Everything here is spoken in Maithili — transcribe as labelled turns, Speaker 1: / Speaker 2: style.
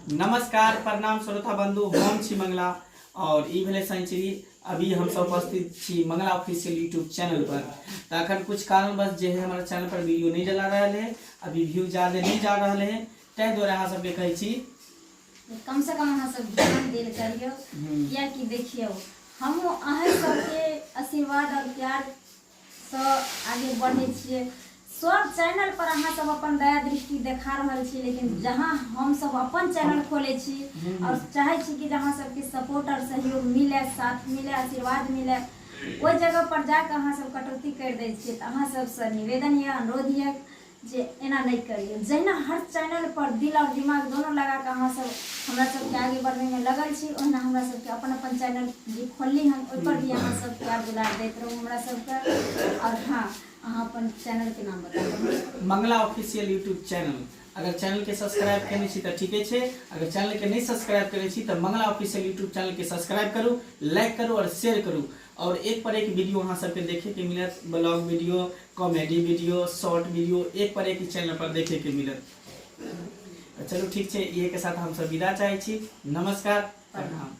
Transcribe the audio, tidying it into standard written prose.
Speaker 1: नमस्कार, प्रणाम श्रोता बंधु, हम छी मंगला और ई भेलै सेंचुरी। अभी हम सब उपस्थित छी मंगला ऑफिशियल यूट्यूब चैनल पर। तऽ अखन कुछ कारणवश जे है हमारा चैनल पर वीडियो नहीं डला रहल है, अभी व्यू ज्यादा नहीं जा रहल है, ताहि दुआरे अहाँ सबके कहै छी
Speaker 2: कम से कम अहाँ सब ध्यान देल करियौ। कियाकि देखियौ, हमहूँ अहाँ सबके आशीर्वाद और प्यार सँ आगे बढ़ै छियै। सब चैनल पर अहाँ सब अपन दया दृष्टि देखा रहल छी, लेकिन जहाँ हम सब अपन चैनल खोलै छी और चाहै छी कि जहाँ सबके सपोर्ट और सहयोग मिले, साथ मिले, आशीर्वाद मिले, ओहि जगह पर जाके अहाँ सब कटौती करि दै छियै। तऽ अहाँ सबसँ निवेदन यऽ, अनुरोध यऽ जे एना नहि करियौ। जहिना हर चैनल पर दिल और दिमाग दोनों लगा कऽ अहाँ सब हमरा सबके आगे बढ़बैमे लगल छी, ओहिना हमरा सबके अपन अपन चैनल जे खोलली हन, ओहि पर भी अहाँ सब प्यार दुलार दैत रहू हमरा सबके। और हाँ, अहाँ अपन चैनलके नाम बता दू।
Speaker 1: Mangala official YouTube channel. अगर चैनल के सब्सक्राइब केने छी तऽ ठीके छै, अगर चैनल के नहि सब्सक्राइब केने छी तऽ मंगला ऑफिशियल यूट्यूब चैनल के सब्सक्राइब करू, लाइक करू और शेयर करू। और एक पर एक वीडियो अहाँ सबके देखे के मिलत, blog video, comedy video, short video, एक पर एक चैनल पर देखे के मिलत। तऽ चलू ठीक छै, इहे के साथ हम सब विदा चाहै छी। नमस्कार, प्रणाम।